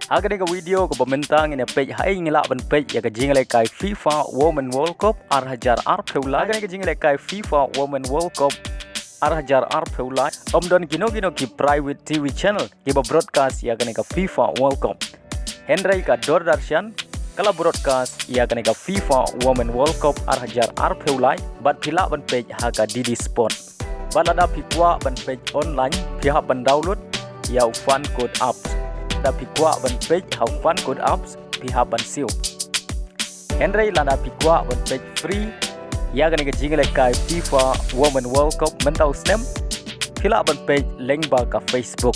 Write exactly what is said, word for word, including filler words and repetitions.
Ha kane ka video kaba mynta ngin ïa peit ha ei ngi lah ban peit ïa ka jingïalehkai FIFA Women World Cup ar hajar arphew lai. Ha kane ka jingïalehkai FIFA Women World Cup ar hajar arphew lai, ym don kino kino ki private T V channel kiba broadcast ïa kane ka FIFA World Cup. Hynrei ka Doordarshan ka la broadcast ïa kane ka FIFA Women World Cup ar hajar arphew lai bad phi lah ban peit ha ka D D Sport. Bad lada phi kwah ban peit online, phi hap ban download ïa u Fun Code app. Lada phi kwah ban peit ha u Fun Code app, phi hap ban siew. Hynrei lada phi kwah ban peit free ïa kane ka jingïalehkai FIFA Women World Cup mynta u snem, phi lah ban peit lyngba ka Facebook.